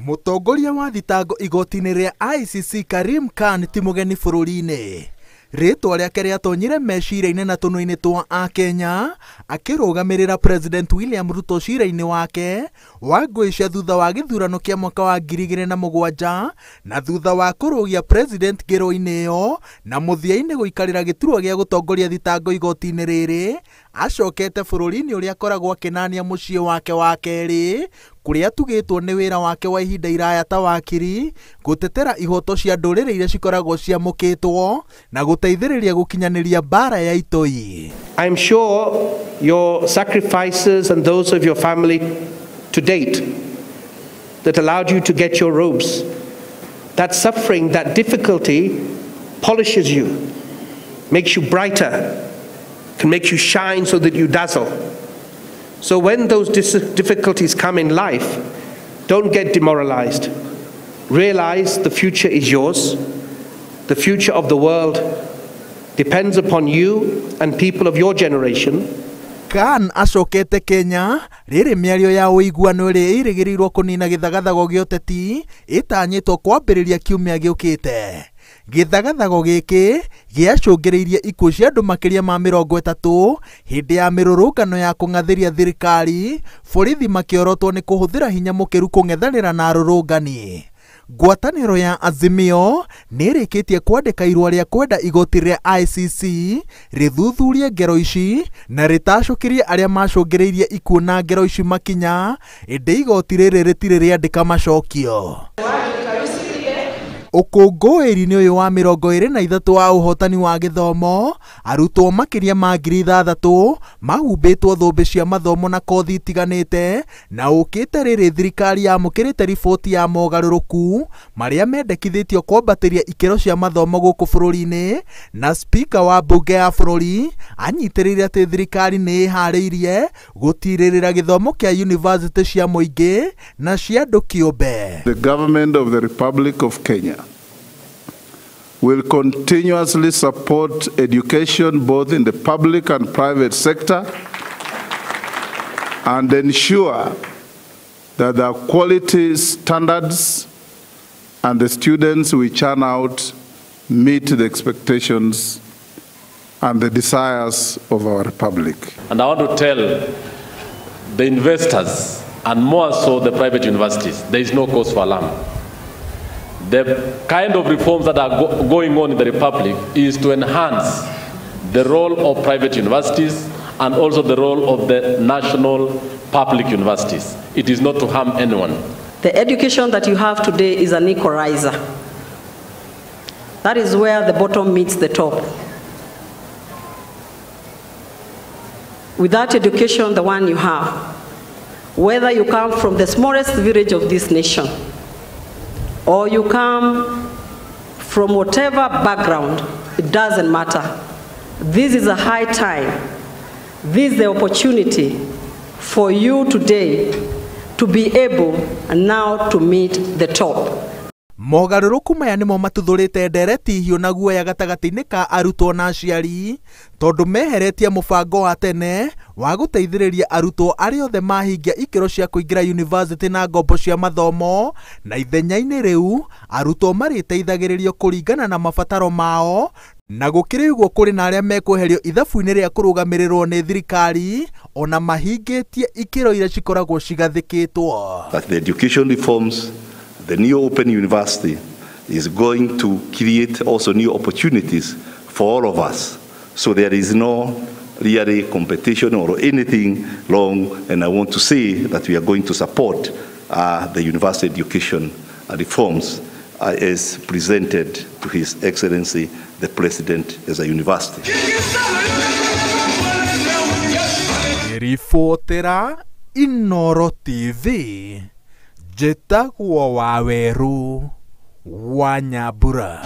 Mũtongoria wa thitango igoti-inĩ rĩa ICC Karim Khan ti mũgeni bũrũri-inĩ. Rĩtwa rĩake rĩatonyire meciria-inĩ na tũnua-inĩ twa Akenya akĩrũgamĩrĩra President William Ruto cira-inĩ wake wa ngũĩ cia thutha wa gĩthurano kĩa mwaka wa 2007 na thutha wa kũrũgia President ngero-inĩ ĩyo na mũthia-inĩ gũikarĩra gĩturwa gĩa gũtongoria thitango igoti-inĩ rĩrĩ acokete bũrũri-inĩ ũrĩa akoragwo akĩnania mũciĩ wake wa kerĩ kũrĩa atugĩtwo nĩ wĩra wake wa ihinda iraya ta wakiri gũtetera ihoto cia ndũrĩrĩ iria cikoragwo ciamũkĩtwo na gũteithĩrĩria gũkinyanĩria mbara ya itoi. I'm sure your sacrifices and those of your family to date that allowed you to get your robes, that suffering, that difficulty polishes you, makes you brighter, can make you shine so that you dazzle. So when those difficulties come in life, don't get demoralized. Realize the future is yours. The future of the world depends upon you and people of your generation. Khan acokete Kenya rĩrĩ mĩario ya ũiguano ĩrĩa ĩrĩgĩrĩirwo kũnina gĩthagathago gĩa ũteti ĩtanyĩtwo kwambĩrĩria kiumia gĩũkĩte. Gĩthagathago gĩkĩ gĩacũngĩrĩirie ikuũ cia andũ makĩria ma 30 hĩndĩ ya mĩrũrũngano ya kũng'athĩria thirikari, borithi makĩorotwo nĩ kũhũthĩra hinya mũkĩru kũng'ethanĩra na arũrũngani. Ngwatanĩro ya Azimio nĩ ĩrĩkĩtie kwandĩka irũa rĩa kwenda igoti rĩa ICC rĩthuthurie ngero ici na rĩtacũkĩrie arĩa macũngĩrĩirie ikuũ na ngero ici makinya, ĩndĩ igoti rĩrĩ rĩtirĩ rĩandĩka macokio. Ũkũngũĩri-inĩ ũyũ wa 23 wa ũhotani wa gĩthomo, arutwo makĩria ma 6,000 mahumbĩtwo thũmbĩ cia mathomo na kothi itiganĩte na ũkĩte rĩrĩ thirikari yamũkĩrĩte riboti ya mogarũrũku marĩa mendekithĩtio kwambatĩria ikĩro cia mathomo gũkũ bũrũri-inĩ, na spika wa mbunge ya bũrũri anyitĩrĩire atĩ thirikari nĩ ĩharĩirie gũtirĩrĩra gĩthomo kĩa yunivasĩtĩ cia mũingĩ na cia andũ kĩũmbe. The government of the Republic of Kenya will continuously support education both in the public and private sector and ensure that the quality standards and the students we churn out meet the expectations and the desires of our republic. And I want to tell the investors, and more so the private universities, there is no cause for alarm. The kind of reforms that are going on in the Republic is to enhance the role of private universities and also the role of the national public universities. It is not to harm anyone. The education that you have today is an equalizer. That is where the bottom meets the top. With that education, the one you have, whether you come from the smallest village of this nation, or you come from whatever background, it doesn't matter. This is a high time. This is the opportunity for you today to be able and now to meet the top. Mogarũrũku maya nĩmo matuthũrĩte ndereti hiũ na guoya gatagatĩ-inĩ ka arutwo na aciari tondũ meheretie mũbango wa tene wa gũteithĩrĩria arutwo arĩa othe mahingia ikĩro cia kũingĩra yunivasĩtĩ na ngombo cia mathomo, na ithenya-inĩ rĩu arutwo marĩteithagĩrĩrio kũringana na mabataro mao, na gũkĩrĩ ũguo kũrĩ na arĩa mekweherio ithabu-inĩ rĩa kũrũgamĩrĩrwo nĩ thirikari ona mahingĩtie ikĩro iria cikoragwo cigathĩkĩtwo. That the education reforms, the new open university is going to create also new opportunities for all of us. So there is no really competition or anything wrong, and I want to say that we are going to support the university education reforms as presented to His Excellency the President as a university. Ribotera Inoro TV. Njĩtagwo Waweru wa Nyambura.